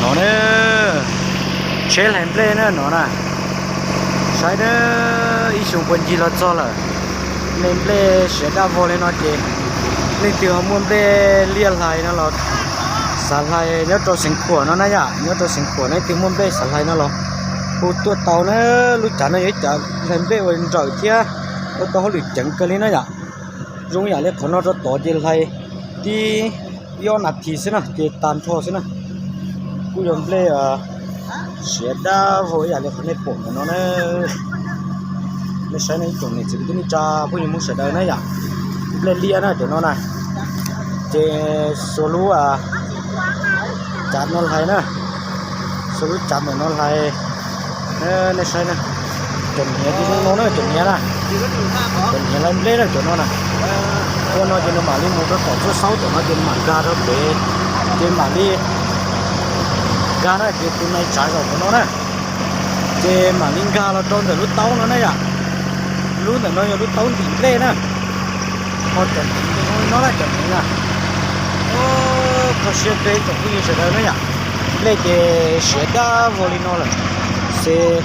No na, tsheb hlais nplej na no na. Saib na, ib xyoo puag ncig los txog lawm, me nplej siav daj vog li no ces leej twg ho muaj nplej liaj hlais no los xav hlais nyob rau Xeev Khuam no na yom, nyob rau Xeev Khuam leej twg muaj nplej xav hlais no los hu tuaj tau na. Lub cav no yog ib cav hlais nplej uas nrawm thiab ua tau hauj lwm ceev kawg li na yom. Zoo yam li qhov no rau tod ces hlais tib ib ob nas this xwb na ces tag nrho xwb na. Kuj yog nplej siav daj vog ib yam li qhov nej pom ntawm no na. Nej saib no ib tsoom niam txiv kwv tij neej tsa phooj ywg Hmoob sawv daws na yom, nplej liaj na cov no na. Ces xuas lub cav no hlais na, xuas lub cav ntawm no hlais. Nej saib na, cov hniav ces zoo no na, cov hniav na, cov hniav hlais nplej na cov no na. Ua no ces nws mam li mus rau tom txoj saub tom no ces mam nkag rau pem, ces mam li nkag na ces tus nais tsav zaum tom no na, ces mam li nkag los rau ntawm lub taub no na yom. Lub ntawm no yog lub taub ntim nplej na. Ho cov hniav ces zoo li no na, cov hniav na. Kho siab peb tsoom phooj ywg sawv daws na yom, nplej ces siav daj vog li no lawm. Ces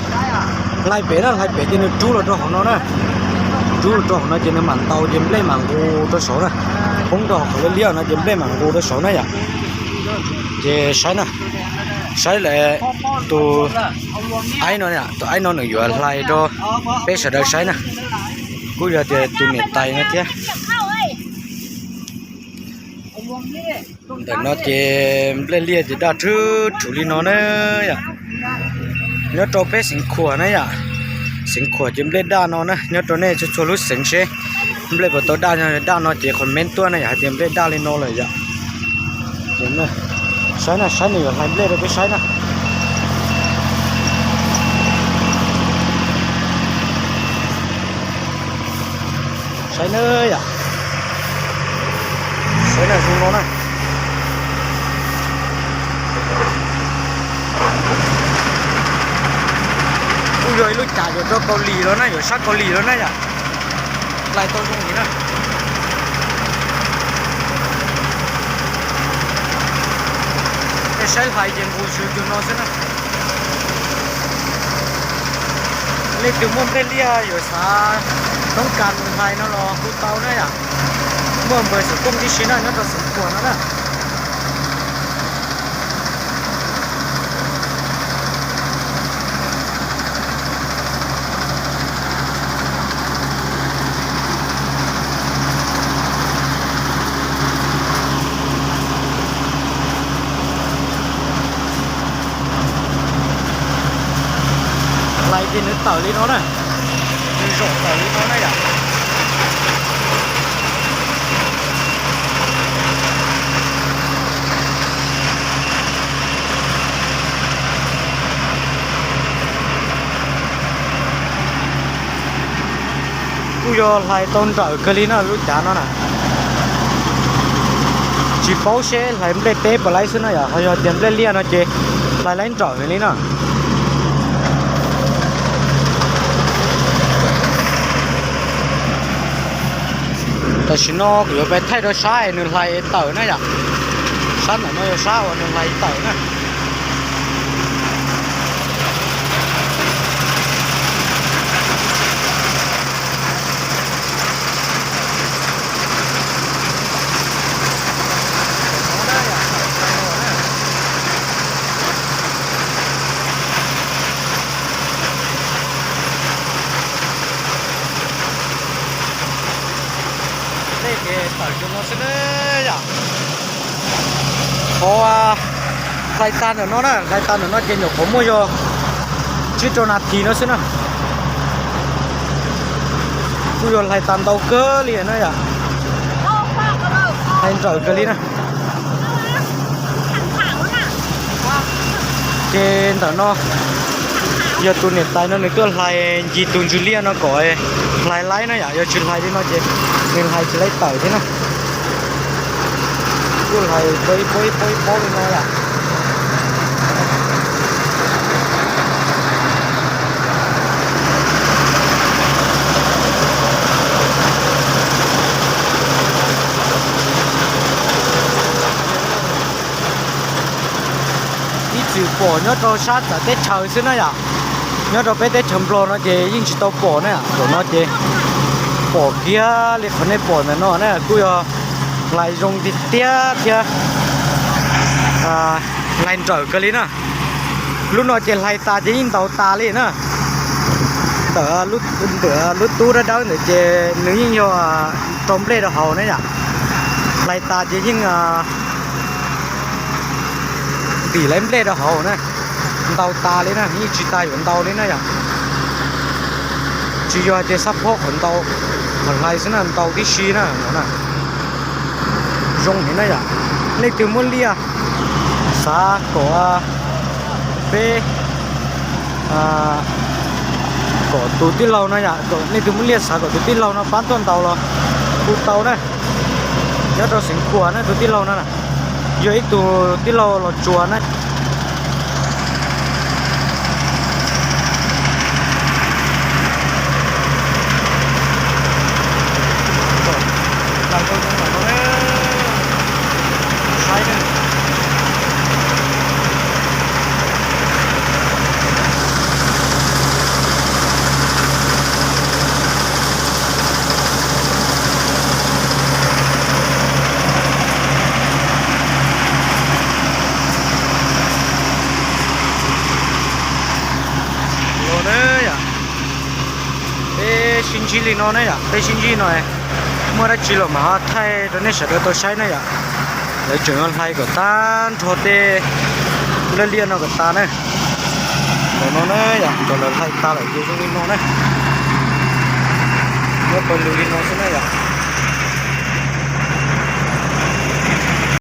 hlais pem na, hlais pem ces nws rub los rau hauv no na, rub los rau hauv no ces nws mam ntaus ces nplej mam nqus rau saud na. Poob rau hauv qhov liab liab no ces nplej mam nqus rau saud na yom. Ces saib na, saib lawm tus aib no, tus aib no nws yuav hlais rau peb sawv daws saib na. Kuj yog tias tus niam tais no thiab. Ntawm no ces nplej liaj ces daj rhwv rhuv li no na yom. Nyob rau peb Xeev Khuam na yom, Xeev Khuam ces nplej daj no na. Nyob rau nej txhua txhua lub xeev seb nplej puas tau daj, daj no ces comment tuaj na yom, hais tias nplej daj li no lawm yom. Saib na, saib nws yuav hlais nplej rau peb saib na. Saib na yom, saib na zoo no na. Kuj yog ib lub cav yuav rau Kaus Lim los na, yuav sab Kaus Lim los na yom. Hlais tau zoo li na. Tej saib hlais ces nqus xyuv cug no xwb na. Leej twg muaj nplej liaj yuav xav toob kas mus hlais no los hu tau na yom. Muaj npawg xov tooj tib si na nyob rau Xeev Khuam no na. Hlais ces nws tawm li no na, nws zaum tawm li no na yom. Kuj yog hlais tau nrawm kawg li na lub cav no na. Tsis paub seb hlais nplej teb puas laib xwb na yom, ho yog tias nplej liaj no ces hlais laib nrawm heev li na. Tam sim no kuv yuav pais thaij rau sab nws hlais tawm na yom. Sab ntawm no yog sab uas nws hlais tawm na. Tej ces tawm cov no xwb na yom. Qhov hlais tag ntawm no na, hlais tag ntawm no ces nyuam qhuav muaj yog tsib rau nas this no xwb na. Kuj yog hlais tag ntau kawg li na yom. Hlais nrawm kawg li na. Ces ntawm no yog tus niam tais no nws tuaj hlais ncig tus ntsws liaj no kom hlais laib na yom, yog tsis hlais li no ces nws hlais tsis laib tawm thiab na. Kuj hlais ib pob ib pob ib pob ib pob li no yom. Ib Tsuas pom nyob rau sab txawv teb chaws xwb na yom. Nyob rau peb teb chaws Nplog no ces yeej tsis tau pom na yom. Zaum no ces pom kiag li qhov nej pom ntawm no na, kuj yog hlais zoo tiag tiag thiab, hlais nrawm kawg li na. Lub no ces hlais tas ces yeej ntaus tas li na. Ntawm lub tub dawb dawb ntawd ces nws yeej yog rau nplej rau hauv na yom. Hlais tas ces yeej ntim lawv nplej rau hauv na. Ntaus tas li na, yeej tsis tas yuav ntaus li na yom. Tsis yog tias xab phob qhov ntaus, qhov hlais xwb na, ntaus tib si na no na. Zoo heev na yom. Leej twg muaj liaj xav kom peb, kom tus tij laug no yom, leej twg muaj liaj xav kom tus tij laug no pab tuaj ntaus los kuj tau na. Nyob rau Xeev Khuam na tus tij laug no na, yog ib tug tij laug Los Tsuas na. Los na yom, peb sib ntsib li no na yom, peb sib ntsib no, muaj dab tsi los mam ho thaij rau nej sawv daws tau saib na yom. Lawv tseem hlais kom tag nrho tej laj liaj no kom tas na. Ntawm no na yom, kom lawv hlais tas lawm ces zoo li no na. Muab pawg lug li no xwb na yom.